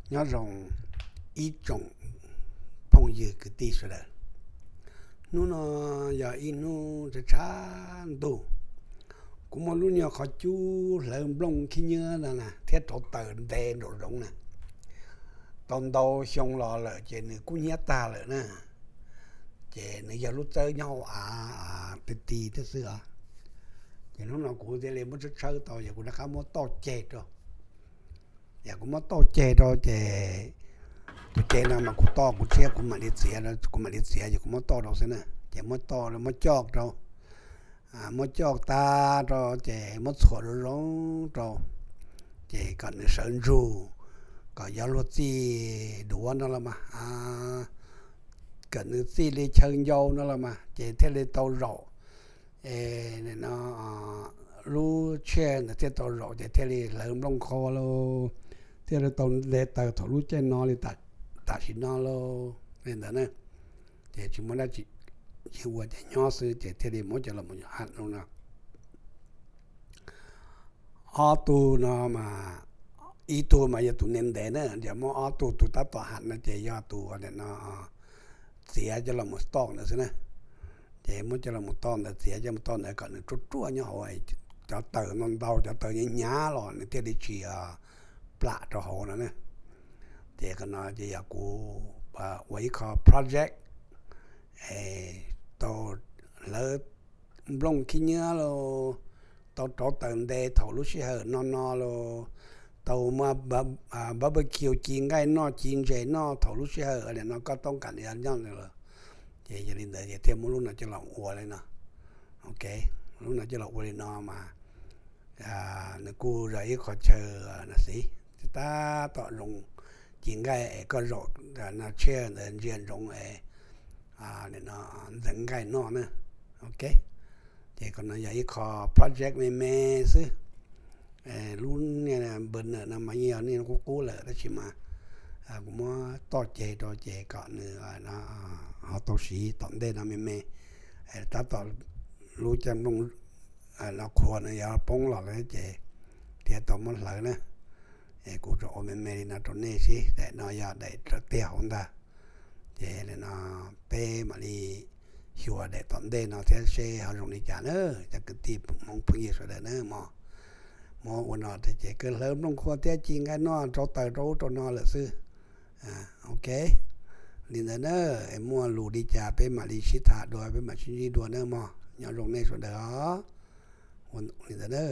Nyob zoo ib tsoom phooj ywg kwv tij sawv daws. Hnub no yog ib hnub tshav tshav ntuj, kuv muaj lub nyuag qhov cub hlawv nplooj khib nyiab no na thiab rauv taws nte nraum zoov na. Tau ntau xyoo los lawm ces nws kub hnyiab tag lawm na, ces nws yog lub txawb nyob hauv av ti ti thiab xwb os. Ces hnub no kuv thiaj li muab tshawb tshawb tau, yog kuv rov qab muab toj ceg rau. Yog kuv muab toj ceg rau ces tus ceg no mas kuv toj kuv tshiab kuv mam li txiav, kuv mam li txiav ces kuv muab toj rau xwb na. Ces muab toj, muab coj rau, muab coj tag rau ces muab txhuam zoo zoo rau, ces kom nws sawv ntsug, kom yuav luag txij duav no los mas, kom nws txij li chaw ncau no los mas ces thiaj li tau zaum. Es no lub tshiab ntawd thiaj tau zaum ces thiaj li hlawv nplooj qhua lauj, thiaj li tau nte taws thaum lub caij no li tam sim no lauj li ntawd na. Ces tsis muaj dab tsi, yeej ua cas nyob xwb ces thiaj li muab coj los mus ham no. Ob tug no mas, ib tug mas yog tus ntev ntev na, yog muab ob tug, tus tab tom ham no ces yog tus no txiav coj los mus toj ntawd xwb na. Ces muab coj los mus toj ntawd, txiav coj mus toj ntawd kom nws ruaj ruaj nyob hauv, cov taws ntau ntau, cov taws hnyav hnyav los nws thiaj li tsis plam rau hauv no na. Ces qhov no ces yog kuv ua ib qho project, tau hlawv nplooj khib nyiab los, tau rauv taws nte thaum lub sij hawm no no los, tau muaj barbecue ci nqaij noj ci ntses noj thaum lub sij hawm no koj toob kam noj lawm. Ces yog li ntawd ces thiaj muab lub no coj los ua li no. Ok, lub no coj los ua li no mas nws kuj yog ib qho chaw no xwb, tab tom zoo ci nqaij es koj zaum no tshiab ntawd ntsia ntsoov es ntxeev nqaij noj na. Ok, ces qhov no yog ib qho project me me xwb. Lub niag burner no mas yeej yog niaj qub qub lawm tab sis mas kuv muab toj ceg rau ces kom nws ho tau siv tom ntej no me me. Tab tom lub caij nplooj no qhua no yuav poob los lawm ces thiaj tau muab hlawv na. Es kuv tsuas ua me me li no rau nej seb, daim no yog daim tiag hauv ntag. Ces no peb mam li xyuas daim tom ntej no thiab seb ho zoo li cas na, cov kwv tij Hmoob phooj ywg sawv daws na mog. Muab ua no ces kawg hlawv nplooj qhua thiab ci nqaij noj rau taws rau ub rau no lawm xwb. Ok, li ntawd na, muaj lus li cas peb mam li sib tham dua, peb mam sib ntsib dua na mog. Nyob zoo nej sawv daws os. Li ntawd na.